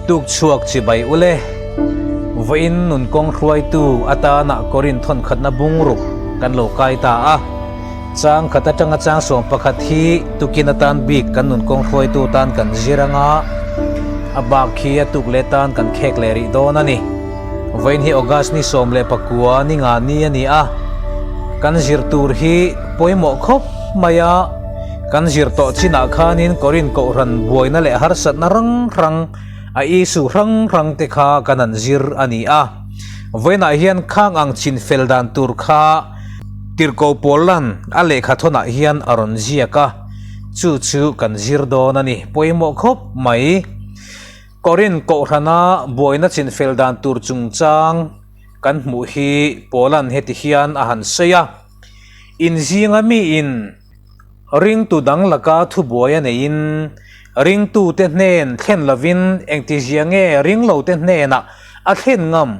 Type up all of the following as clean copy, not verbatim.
Tuk chhuak chibai ule. Vawiin nun kawng hruaitu atana Korin thawn khatna bungruk kan lo kai ta a. Chang khat atanga chang 11 hi tukin atan bik kan nun kawng hruaitu tan kan zir anga, a bak khi a tuk leh tan kan khek leh rih dawn a ni. Vawiin hi August ni 19 ni nga ni a ni a, kan zir tur hi pawimawh khawp mai a, kan zir tawh chinah khanin Korin Kohhran buaina leh harsatna rang hrang a issue hrang hrang te kha kan han zir a ni a. Vawiinah hian khang ang chin fel dan tur kha Tirhkoh Paulan a lehkha thawnah hian a rawn ziak a, chu chu kan zir dawn a ni. Pawimawh khawp mai. Korin Kohhrana buaina chinfel dan tur chungchang kan hmuh hi Paulan heti hian a han sawi a, Inzinga miin ringtu dang laka thubuai a neihin ringtute hnen thlen lovin engtizia nge ringlote hnenah a thlen ngam?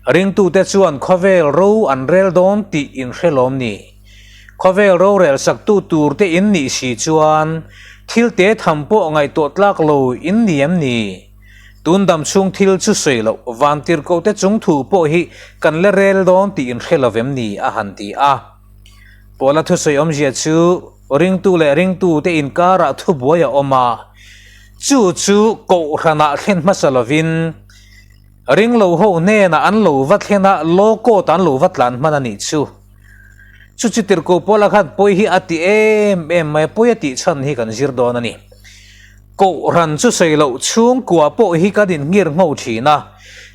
Ringtute chuan khawvel ro an rel dawn tih in hre lawm ni? Khawvel rorel saktu turte in nih si chuan thil te tham pawh ngaihtuah tlak lo in ni em ni? Tun dam chhung thil chu sawi loh vantirhkohte chung thu pawh hi kan la rel dawn tih in hre lo vem ni? a han ti a. Paula thusawi awmzia chu ringtu leh ringtute inkarah thubuai a awm a, chu chu kohhranah thlen hmasa lovin, Ringlo ho hnenah an lo va thlen a, law court an lo va tlan hman a nih chu. Chu chi tirhkoh pawla khan pawi hi a ti em em mai a, pawi a tih chhan hi kan zir dawn a ni. Kohhran chu sawi loh chhungkua pawh hi kan inngir ngho thin a,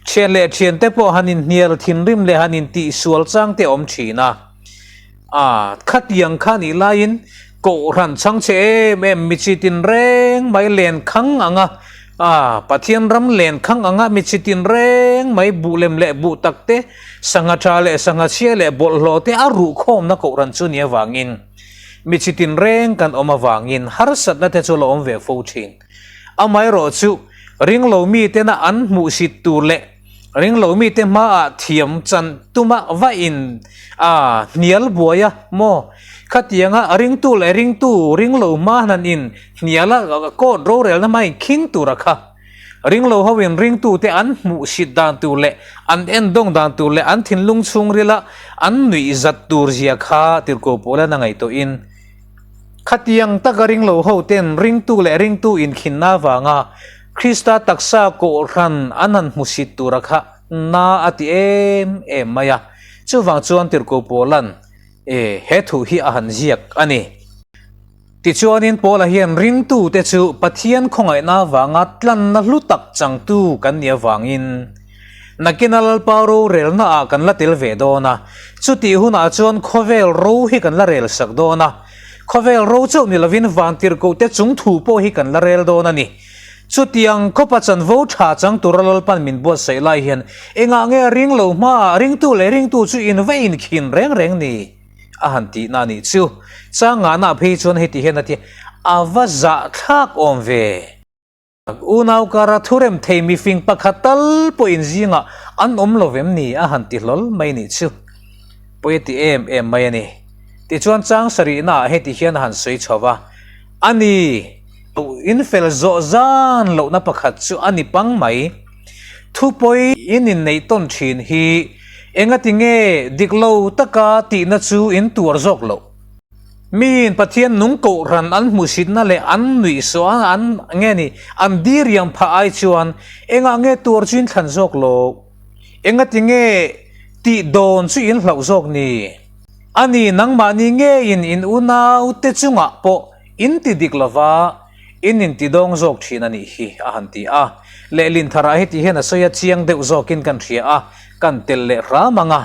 thian leh thiante pawh han inhnial thinrim leh han intihsual chang te a awm thin a. A, khatiang kha nih laiin Kohhran chhangchhe em em mi chi tinreng mai len khang anga, a, Pathian ram len khang anga mi chi tinreng mai buh lem leh buh tak te, sangha tha leh sangha chhia leh bawlhhlawh te a ruhkhawmna Kohhran chu ni avangin mi chi tinreng kan awm avangin harsatna te chu la awm ve fo thin. Amaherawh chu ringlo mitena an hmuhsit tur leh Ringlo mite hmaah thiam chan tuma va in a hnial buai a maw? Khatianga ringtu leh ringtu ringlo hma hnan in hnial a court rorelna hma in khing tur a kha. Ringlo ho in ringtu te an hmuh sit dan tur leh an endawng dan tur leh an thinlung chhungrila an nuih zat tur zia kha tirhkoh pawl an a ngaihtuah in khatiang taka ringlo ho ten ringtu leh ringtu inkhinna avanga Krista taksa Kohhran an han hmusit tura kha na a ti em em mai a, chuvang chuan Tirhkoh Paula'n e he thu hi a han ziak a ni. Tichuanin Paula hian ringtute chu Pathian khawngaihna avanga tlanna hlu tak changtu kan nih avangin nakina Lalpa rorelna ah kan la tel ve dawn a, chutih hunah chuan khawvel ro hi kan la rel sak dawn a, Khawvel ro chauh ni lovin vantirhkohte chung thu pawh hi kan la rel dawn a ni. Chutiang khawpa chanvo tha chang tura Lalpan min buatsaih lai hian engah nge ring lo hmaah ringtu leh ringtu chu in va inkhin reng reng ni? a han tihna a nih chu. Chang ngahna phei chuan heti hian a ti, A va zahthlak awm ve. Unau kara thurem thei mifing pakhat tal pawh in zingah an awm lo vem ni a han ti hlawl mai nih chu. Pawi a ti em em mai a ni. Tichuan chang sarihnaah heti hian a han sawi chho va, A ni, in fel zawh zan lohna pakhat chu a ni pang mai. Thupawi in inneih tawn thin hi engati nge dik lo taka tihna chu in tuar zawk loh? Miin Pathian nung kohhran an hmuhsitna leh an nuihsawh a an nge ni an diriam phah ai chuan engah nge tuar chu in thlan zawk lo? Engati nge tih dawn chu in hlauh zawk ni? A ni nangmahni ngeiin in unaute chungah pawh in ti dik lova in intidawng zawk thin a nih hi a han ti a. Lehlin tharah heti hian a sawi a chiang deuh zawkin kan hria a, kan telh leh hram ang a.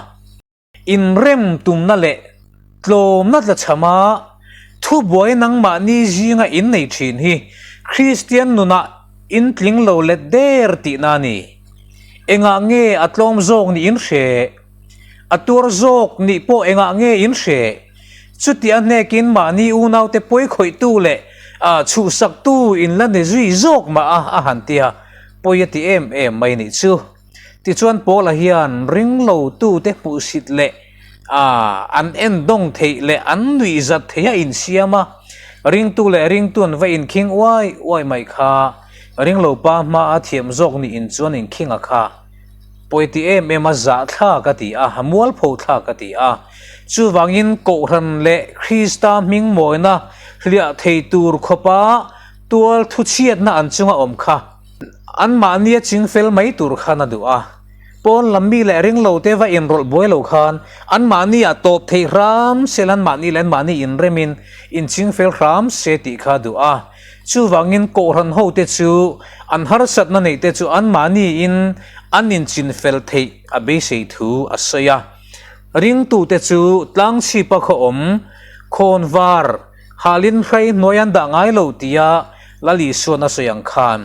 Inrem tumna leh tlawmna tlachhama thubuai nangmahni zinga in nei thin hi Kristian nunah in tling lo let der tihna a ni. Engah nge a tlawm zawk nih in hre? A tuar zawk nih pawh engah nge in hre? Chuti a hnekin mahni unaute pawi khawihtu leh chhuhsaktu in la ni zui zawk mah a, a han ti a, pawi a ti em em mai nih chu. Tichuan Paula hian ringlotute hmuhsit leh an endawng theih leh an nuihzat theih a insiam a, ringtu leh ringtu an va inkhing uai uai mai kha. Ringlo pa hmaa thiam zawk nih in chuan inkhinga kha pawi ti em em a zahthlak a ti a, a mualpho thlak a ti a. Chuvangin Kohhran leh Krista hming mawina hliah thei tur khawpa tual thuchhiatna an chunga awm kha anmahnia chingfel mai tur khan a duh a. Pawn lam mi leh ringlo te va inrawlh buai lo khan anmahni ah tawp thei hram se la anmahni leh anmahni inremin inchingfel hram se tih kha a duh a. Chuvangin Kohhran hote chu an harsatna neihte chu anmahniin an inchinfel theih a beisei thu a sawi a. Ringtute chu tlangchhipa khaw awm, khawnvar, halin hrai hnuai an dah ngai lo tia Lal Isuan a sawi ang khan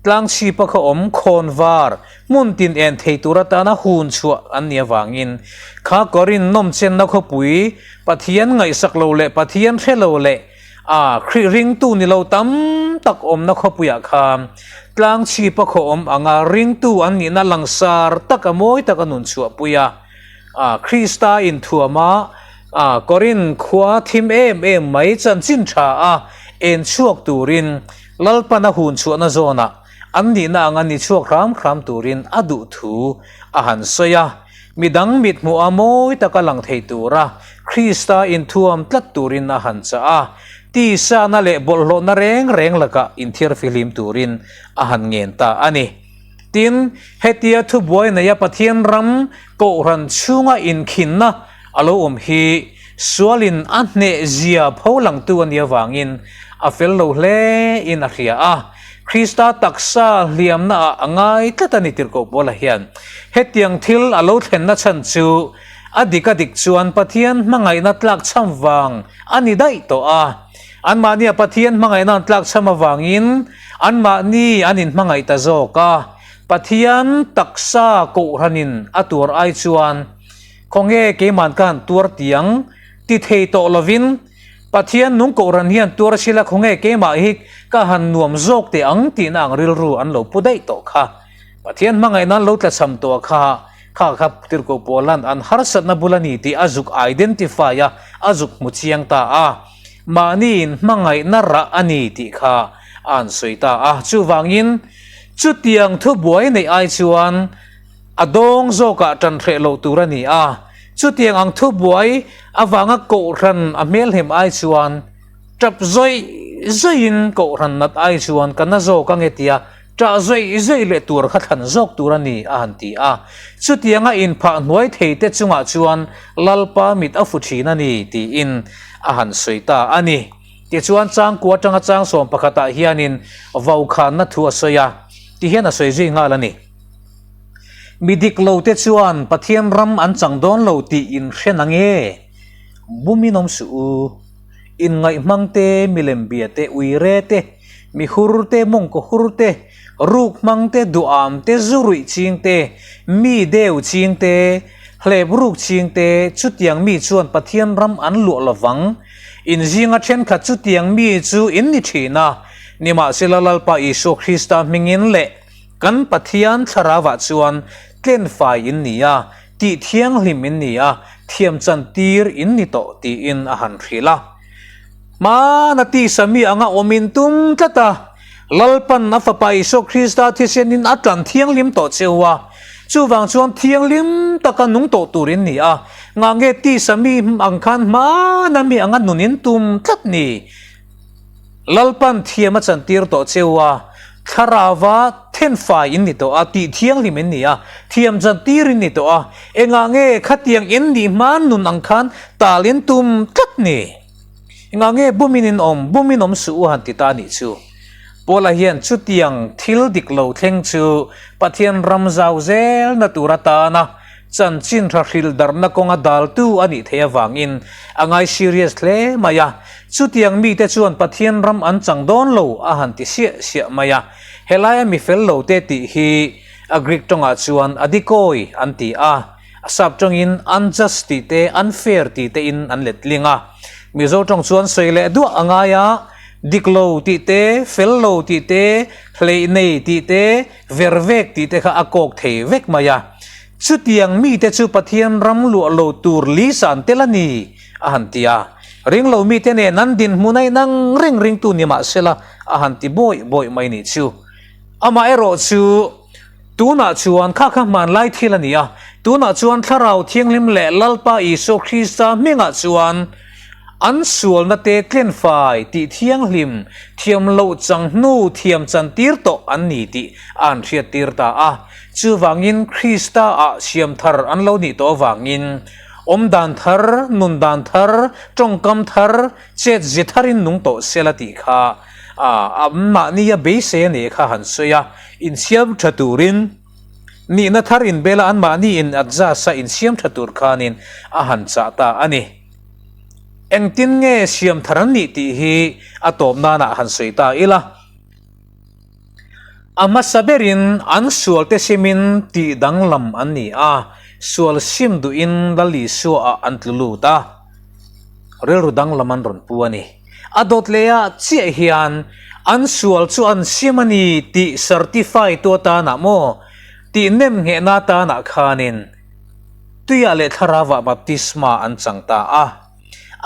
tlangchhipa khaw awm, khawnvar, hmun tin en thei tur atana hun chhuah an nih avangin kha Korin nawmchenna khawpui Pathian ngaihsak lo leh Pathian hre lo leh A, Khrih ringtu ni lo tam tak awmna khawpuiah khan tlangchhipa khaw awm anga ringtu an nihna langsar taka mawi taka nun chhuahpui a. A, Krista inthuama a, Korin khua thim em em mai chanchin tha a en chhuak turin Lalpan a hun chhuahna zawnah an nihna anga ni chhuak hram hram turin a duh thu a han sawi a. Midang mithmuha mawi taka lang thei tura Krista inthuam tlat turin a han chah a, tisana leh bawlhhlawhna reng reng lakah inthiarfihlim turin a han ngen ta a ni. Tin, hetia thubuai neia Pathian ram Kohhran chhunga inkhinna a lo awm hi sualin a hnehzia pho langtu a nih avangin a fel lo hle in a hria a. Krista taksa hliamna ah a ngai tlat a ni tirhkoh Paula hian. Hetiang thil a lo thlenna chhan chu a dik a dik chuan Pathian hmangaihna tlakchham vang a ni daih tawh a. Anmahnia Pathian hmangaihna an tlakchham avangin anmahni an inhmangaih ta zawk a. Pathian taksa kohhranin a tuar ai chuan khawnge keiman ka han tuar tiang ti thei tawh lovin Pathian nung kohhran hian tuar sila khawnge keimah hi ka han nuam zawk teh ang tihna ang rilru an lo pu daih tawh kha. Pathian hmangaihna an lo tlachham tawh kha kha kha Tirhkoh Paula'n an harsatna bul a ni tih a zuk identify a, a zuk hmu chiang ta a. Mahni in hmangaihna rah a ni tih kha a han sawi ta a. Chuvangin chutiang thubuai neih ai chuan A dawng zawkah ṭan hreh loh tur a ni a, chutiang ang thubuai avanga kohhran a hmelhem ai chuan ṭap zawih zawihin kohhran nat ai chuan ka na zawk ange tia ṭah zawih zawih leh tur kha thlan zawk tur a ni a han ti a. Chutianga inphah hnuai theite chungah chuan Lalpa mit a fu ṭhin a ni tiin a han sawi ta a ni. Tichuan changkua aṭanga chang sawm pakhatah hianin vaukhanna thu a sawi a, tihian a sawi zui nghal a ni. Mi dik lo te chuan Pathian ram an chang dawn lo tih in hre na nge? Bumin awm suh u. Inngaihmang te, milem bia te, uire te, mi hur te, mawngkaw hur te, ruk hmang te, duham te, zu ruih ching te, mi deu ching te, hlep ruk ching te, chutiang mi chuan Pathian ram an luah lovang. In zinga thenkhat chutiang mi chu in ni thin a, nimahsela Lalpa Isua Krista hmingin leh Kan Pathian thlarauah chuan tlenfai in ni a, tih thianghlim in ni a, thiamchan tir in ni tawh tiin a han hrilh a. Hmana tisa mi anga awm in tum tlat a, Lalpan a Fapa Isua Krista thisenin a tlan thianghlim tawh cheu a, chuvang chuan thianghlim taka nung tawh tur in ni a, ngah nge tisa mi ang khan hmana mi anga nun in tum tlat ni? Lalpan thiam a chantir tawh cheu a, thlarauva thenfai in ni tawh a, tih thianghlim in ni a, thiam chantir in ni tawh a, engah nge khatiang in nih hman nun ang khan tal in tum tlat ni? Engah nge bumin in awm, bumin awm suh u han ti ta nih chu? Paula hian chutiang thil dik lo thleng chu Pathian ram zau zelna tur atana Chanchin tha hrilh darhna kawnga daltu a nih theih avangin a ngai serious hle mai a, chutiang mite chuan Pathian ram an chang dawn lo a han ti siah siah mai a. Helaia mi fel lo te tih hi a Greek tawngah chuan adikoi an ti a, a sap tawngin unjust tih te, unfair tih te in an letling a. Mizo tawng chuan sawi leh duah a ngai a, dik lo tih te, fel lo tih te, hleih nei tih te, Ver vek tih te kha a kawk thei vek mai a. Chutiang mite chu Pathian ram luah lo tur li san tel a ni, a han ti a. Ring lo mite nen an dinhmun a inang reng ringtu ni mahsela a han ti bawih bawih mai nih chu. Amaherawhchu, tunah chuan kha kha hmanlai thil a ni a, tunah chuan Thlarau Thianghlim leh Lalpa Isua Krista hmingah chuan an sualna te tlenfai tih thianghlim thiam loh chang hnu thiam chan tir tawh an ni tih a an hriattir ta a. Chuvangin Krista-ah siam thar an lo nih tawh avangin awmdan thar, nundan thar, tawngkam thar, chet zi tharin nung tawh sela tih kha a mahnia beisei a nih kha han sawi a, insiam tha turin nihna thar inbela anmahni in adjust a insiam tha tur khanin a han chah ta a ni. Engtin nge siam thar an nih tih hi a tawp nanah han sawi ta ila. A hmasa berin an sualte simin tih danglam an ni a, sual sim duhin Lal Isua-ah an tlu lut a, rilru danglam an rawn pu a ni. A dawt lehah chiah hian an sual chu an sim a ni tih certify tu atanah maw tih nem nghehna atanah khanin tuiah leh thlarauah baptisma an chang ta a.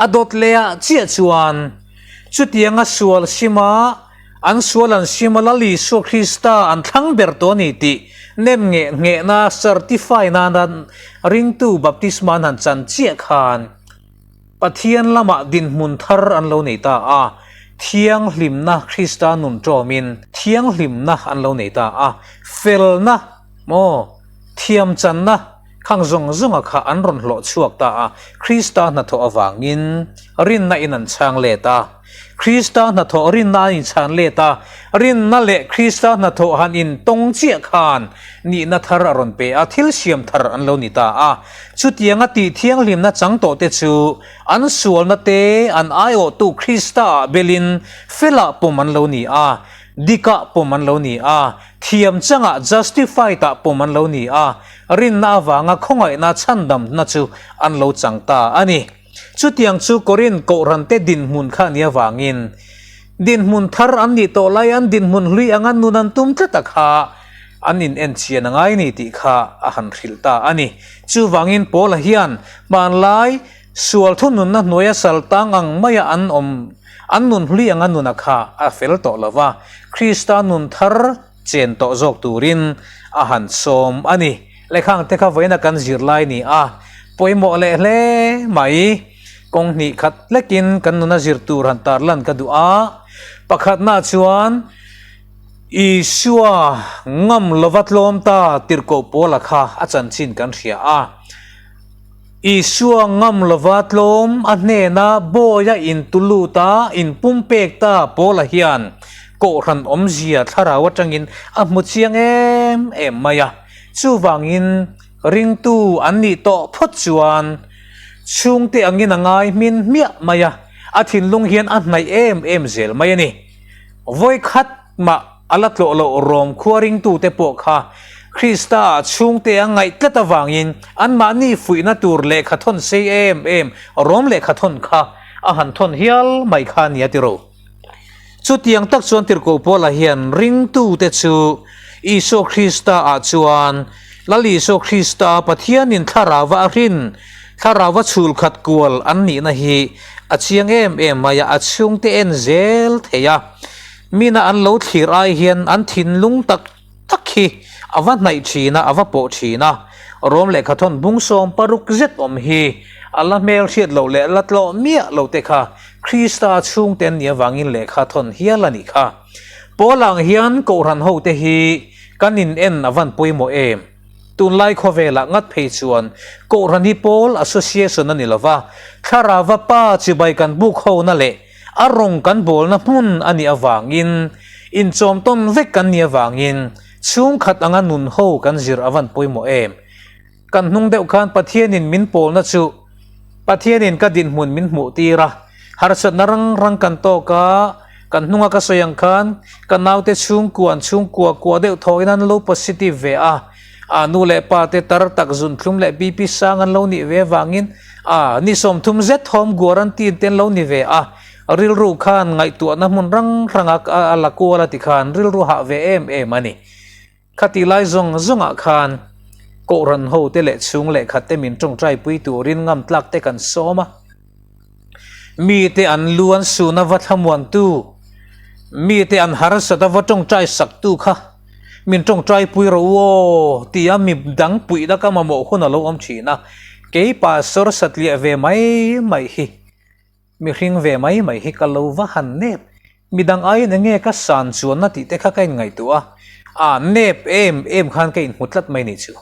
A dawt lehah chiah chuan chutianga sual sima An sual an sim a Lal Isua Krista an thlang ber tawh a ni tih nem ngeh nghehna certify nana ringtu baptisma an han chan chiah khan Pathian lamah dinhmun thar an lo nei ta a, thianghlimna Krista nun tawmin thianghlimna an lo nei ta a, felna maw thiamchanna khang zawng zawnga kha an rawn hlawh chhuak ta a, Krista hnathawh avangin rinna in an chhang let a. Krista hnathawh rinna an inchhan let a, rinna leh Krista hnathawh han intawng chiah khan nihna thar a rawn pe a, thil siam thar an lo ni ta a. Chutianga tih thianghlimna chang tawhte chu an sualna te an aiawhtu Krista-ah belin felah pawm an lo ni a, dikah pawm an lo ni a, thiam changah justified-ah pawm an lo ni a, rinna avanga khawngaihna chhandamna chu an lo chang ta a ni. Chutiang chu Korinth kohhrante dinhmun kha a nih avangin dinhmun thar an nih tawh lai an dinhmun hlui anga nun an tum tlat a kha an inenchian a ngai ni tih kha a han hrilh ta a ni. Chuvangin Paula hian hmanlai sual thununna hnuaia saltang ang maia an awm an nun hlui anga nuna kha a fel tawh lo va, Krista nun thar chen tawh zawk turin a han sawm a ni. Lehkhang te kha vawiina kan zirlai ni a, pawimawh leh hle mai. Kawng hnih khat hlekin kan nuna zir tur han tarlan ka duh a, pakhatna chuan Isua ngam lova tlawm ta tirhkoh Paula kha a chanchin kan hria a. Isua ngam lova tlawm a hnena bawi a intu lut a, inpumpek ta Paula hian Kohhran awmzia thlarau atangin a hmu chiang em em mai a. Chuvangin ringtu an nih tawh phawt chuan chhungte angin a ngai hmin hmiah mai a, a thinlung hian a hnaih em em zel mai a ni. Vawikhat mah a la tlawh loh Rom khua ringtute pawh kha Krista-ah chhungte a ngaih tlat avangin anmahni fuihna tur lehkha thawn sei em em Rom lehkha thawn kha a han thawn hial mai kha a nia tiro. Chutiang tak chuan Tirhkoh Paula hian ringtute chu Isua Krista-ah chuan Lal Isua Krista Pathianin thlarauva a hrin, thlarauva chhulkhat kual an nihna hi a chiang em em mai a, a chhungte en zel thei a. Mina an lo thlir ai hian an thinlung tak tak hi a va hnaih thin a, a va pawh thin a. Rom lehkha thawn bung 60 zet awm hi a la hmel hriat loh leh la tlawh miah lo te kha Krista chhungte an nih avangin lehkha thawn hial a nih kha. Paul ang hian Kohhran hote hi kan in en a van pawimawh em? Tunlai khawvelah ngat phei chuan Kohhran hi Paul Association a ni lova, Thlarauva Pa chibai kan buk hona leh a rawng kan bawlna hmun a nih avangin inchawm tawn vek kan nih avangin chhungkhat anga nun ho kan zir a van pawimawh em? Kan hnung deuh khan Pathianin min pawlna chu Pathianin ka dinhmun min hmuh tir a, harsatna rang rang kan tawk a, kan hnunga ka sawi ang khan ka naute chhungkua an chhungkua kua deuh thawhin an lo positive ve a, a nu leh pa te tar tak zunthlum leh BP sang an lo nih ve avangin a ni 30 zet home guarantine te an lo ni ve a, rilru khan ngaihtuahna hmun rang ranga a la kual a ti khan rilru hah ve em em a ni. Khatih lai zawng zawngah khan Kohhran hote leh chhung lehkhatte min tawngtaipui turin ngamtlak te kan sawm a. Mite an lu an sun a va thlamuantu, mite an harsat a va tawngtai saktu kha. Min tawngtai pui rawh u aw tia mi dang puihna ka mamawh hun a lo awm thin a, kei pastor satliah ve mai mai hi, mihring ve mai mai hi ka lo va han nep. Midang aiin enge ka san chuanna tih te kha ka inngaihtuah a, a nep em em khan ka inhmu tlat mai ni chu.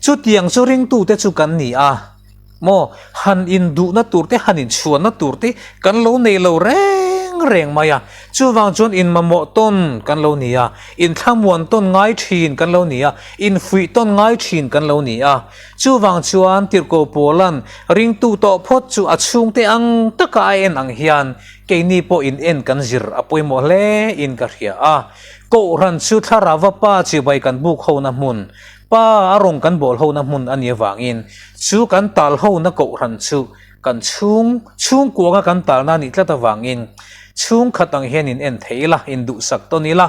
Chutiang chu ringtute chu kan ni a maw? Han induhna tur te, han inchhuanna tur te kan lo nei lo reng reng mai a. Chuvang chuan inmamawh tawn kan lo ni a, inthlamuan tawn ngai thin kan lo ni a, infuih tawn ngai thin kan lo ni a. Chuvang chuan Tirhkoh Paula'n ringtu tawh phawt chu a chhungte ang taka a en ang hian keini pawh in en kan zir a pawimawh hle in ka hria a. Kohhran chu Thlarauva Pa chibai kan buk hona hmun, Pa a rawng kan bawl hona hmun a nih avangin chu kan tal hona kohhran chu kan chhung chhungkuanga kan talna a nih tlat avangin chhungkhat ang hian in en thei ila, in duhsak tawn ila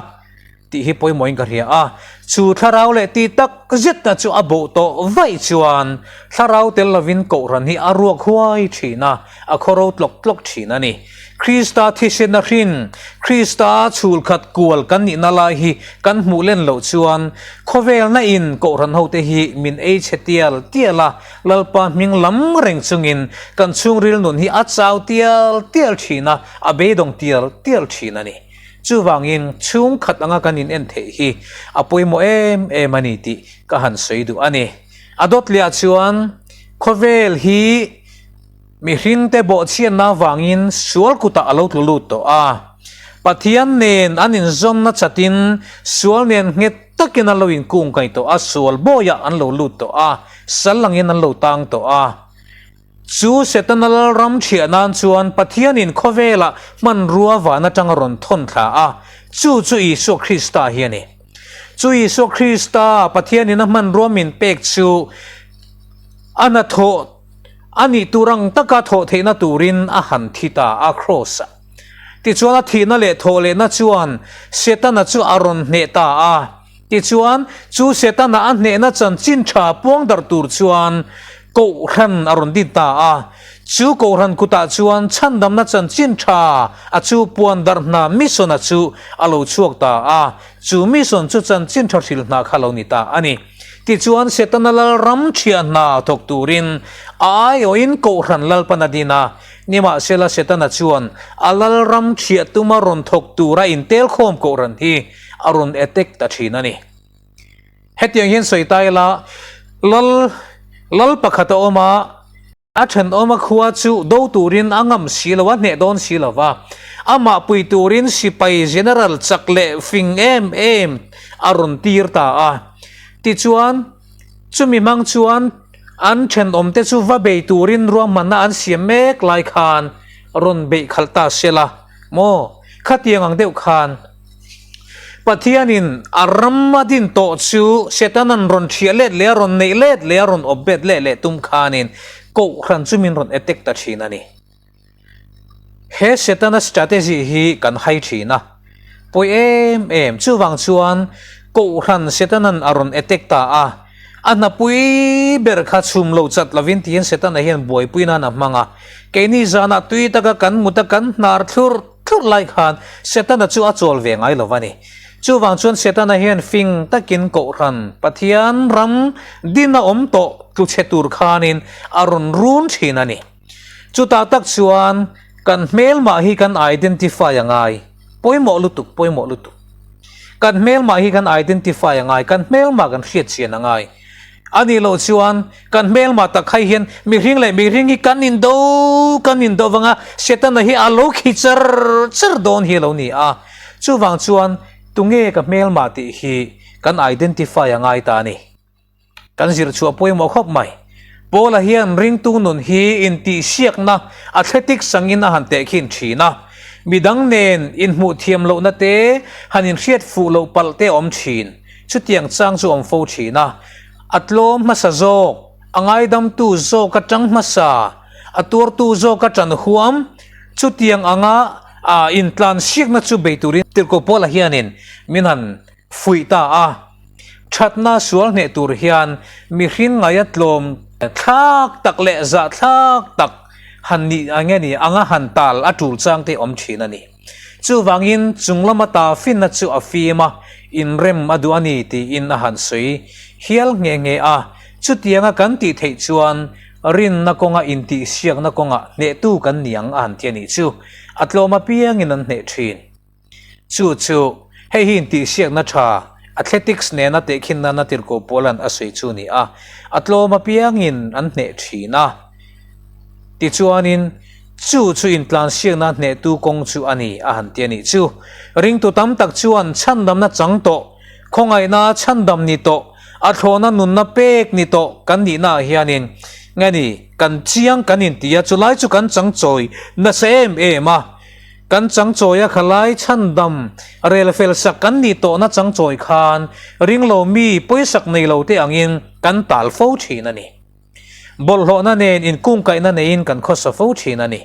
tih hi pawimawhin ka hria a. Chu thlarau leh ti tak zetna chu a boh tawh vaih chuan thlarau tel lovin kohhran hi a ruak huai thin a, a khawro tlawk tlawk thin a ni. Krista thisena hrin, Krista chhulkhat kual kan nihna lai hi kan hmuh len loh chuan khawvelna in kohhran hote hi min ei chhe tial tial a, Lalpa hming lam reng chungin kan chhungril nun hi a chau tial tial thin a, a beidawng tial tial thin a ni. Chuvangin chhungkhat anga kan in en theih hi a pawimawh em em a ni tih ka han sawi duh a ni. A dawtliah chuan khawvel hi Mihringte bawhchhiatna avangin sual kutah a lo tlu lut tawh a. Pathian nen an inzawnna chatin sual nen nghet takin an lo inkungkaih tawh a, sual bawiah an lo lut tawh a, sal angin an lo tang tawh a. Chu Setana lalram thiah nan chuan Pathianin khawvelah hmanrua van atang a rawn thawn thla a, chu chu Isua Krista hi a ni. Chu Isua Krista Pathianin a hmanrua min pek chu a hnathawh A nih tur ang taka thawh theihna turin a han thi ta a Kraws-ah. Tichuan a thihna leh thawh lehna chuan Setana chu a rawn hneh ta a. Tichuan chu Setana a hnehna chanchin tha puang darh tur chuan Kohhran a rawn din ta a. Chu Kohhran kutah chuan chhandamna chanchin tha a chu puan darh hna mission-a chu a lo chhuak ta a. Chu mission chu chanchin tha hrilh hna kha lo ni ta a ni. Tichuan, Setana lalram thiah hna thawk turin a aiawhin Kohhran Lalpan a din a. Nimahsela, Setana chuan a lalram thiah tuma rawn thawk tura intelkhawm Kohhran hi a rawn attack ta thin a ni. Hetiang hian sawi ta ila, Lal lal pakhat a awm a, A thenawma khua chu do turin a ngam si lo a, hneh dawn si lo va. Amah pui turin sipai general chak leh fing em em a rawn tir ta a. Tichuan, chumi hmang chuan an thenawmte chu va bei turin ruahmanna an siam mek lai khan rawn beih khalh ta se la maw? Khatiang ang deuh khan. Pathianin a ram a din tawh chu Setana'n rawn thiah let leh a rawn neih let leh a rawn awp bet leh leh tum khanin Kohhran chu min rawn attack ta thin a ni. He Setana strategy hi kan hai thin a, pawi em em. Chuvang chuan Kohhran Setana'n a rawn attack ta a, a hnapui ber kha chhum lo chat lovin tiin Setana hian buaipui nan a hmang a. Keini zanah tui taka kan mut a kan hnar thlur Thlurh lai khan Setana chu a chawl ve ngai lo a ni. Chuvang chuan Setana hian fing takin Kohhran, Pathian ram din a awm tawh tlu chhe tur khanin a rawn run thin a ni. Chutah tak chuan kan hmelmah hi kan identify a ngai. Pawimawh lutuk, pawimawh lutuk. Kan hmelmah hi kan identify a ngai, kan hmelmah kan hriat chian a ngai. A nih loh chuan kan hmelmah tak hai hian mihring leh mihring hi kan indo kan indo vanga Setana hi a lo khi char char dawn hi a lo ni a. Chuvang chuan tunge ka hmelmah tih hi kan identify a ngai ta a ni. Kan zir chhuah pawimawh khawp mai. Paula hian ringtu nun hi intihsiakna athletics angin a han tehkhin thin a. Midang nen inhmuh thiam lohna te, han inhriat fuh loh palh te a awm thin. Chutiang chang chu awm fo thin a, a tlawm hmasa zawk, a ngaidamtu zawk atang hmasa, a tuartu zawk atan huam, chutiang anga a intlansiakna chu bei turin Tirhkoh Paula hianin min han fuih ta a. Thatna sual hneh tur hian mihring ngaia tlawm thlak tak leh zahthlak tak han nih nge ni anga han tal a tul chang te awm thin a ni. Chuvangin chung lama ta finna chu a fim a, inrem a duh a ni tiin a han sawi hial nghe nghe a. Chutianga kan tih theih chuan rinna kawnga intihsiakna kawngah hnehtu kan ni ang a han ti a nih chu. A tlawm apiangin an hneh thin. Chu chu hei hi intihsiakna tha athletics nena tehkhin nana tirhkoh Paula'n a sawi chu a ni a, a tlawm apiangin an hneh thin a. Tichuanin, chu chu intlansiakna hnehtu kawng chu a ni a han ti a nih chu. Ringtu tam tak chuan chhandamna chang tawh, khawngaihna chhandam ni tawh, a thlawhna nunna pek ni tawh kan nihnaah hianin nge ni kan chiang kan inti a, chulai chu kan changchawi nasa em em a. Kan changchawia khalai chhandam rel fel sak kan nih tawhna changchawi khan ringlo mi pawisak nei lo te angin kan tal fo thin a ni. Bawlhhlawhna nen inkungkaihna neiin kan khawsa fo thin a ni.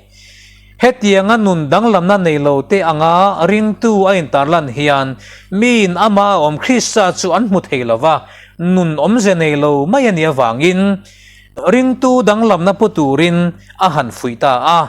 Hetianga nun danglamna nei lo te anga ringtu a intarlan hian miin amah a awm Krista chu an hmu thei lo va, nun awmze nei lo mai a nih avangin ringtu danglamna pu turin a han fuih ta a.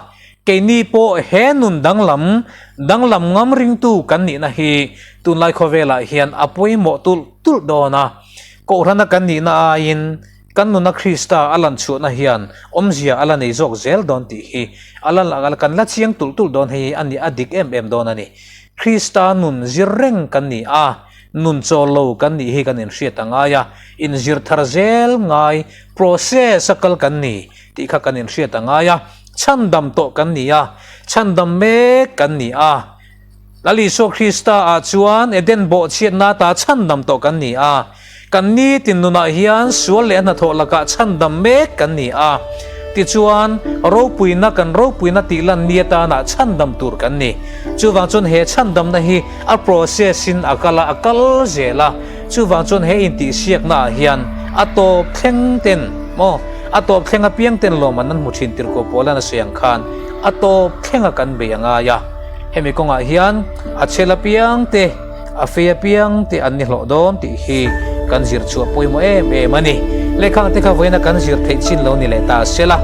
Keini pawh he nun danglam, danglam ngam ringtu kan nihna hi tunlai khawvelah hian a pawimawh tulh tulh dawn a. Kohhrana kan nihna aiin kan nuna Krista a lan chhuahna hian awmzia a la nei zawk zel dawn tih hi a la kan la chiang tulh tulh dawn hei a ni a dik em em dawn a ni. Krista nun zir reng kan ni a, nun chawl lo kan nih hi kan inhriat a ngai a, inzir thar zel ngai process a kal kan ni tih kha kan inhriat a ngai a, chhandam tawh kan ni a, chhandam mek kan ni a. Lal Isua Krista ah chuan Eden bawhchhiatna ata chhandam tawh kan ni a, kan nitin nunah hian sual leh a hnathawh lakah chhandam mek kan ni a, tichuan ropuina kan ropuina tih lan ni atana chhandam tur kan ni. Chuvang chuan he chhandamna hi a process in a kal a, a kal zel a, chuvang chuan he intihsiakna ah hian a tawp thleng ten maw a tawp thleng apiang ten lawmman an hmu thin tirhkoh Paula'n a sawi ang khan a tawp thlenga kan bei a ngai a, hemi kawngah hian a chhel apiang te a fei apiang te an ni hlawh dawn tih hi kan zir chhuah pawimawh em em a ni. Lehkhang te kha vawiina kan zir theih chin lo ni leh ta a sela,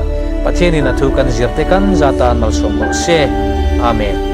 Pathianin a thu kan zir te kan za tan malsawm rawh se. Amen.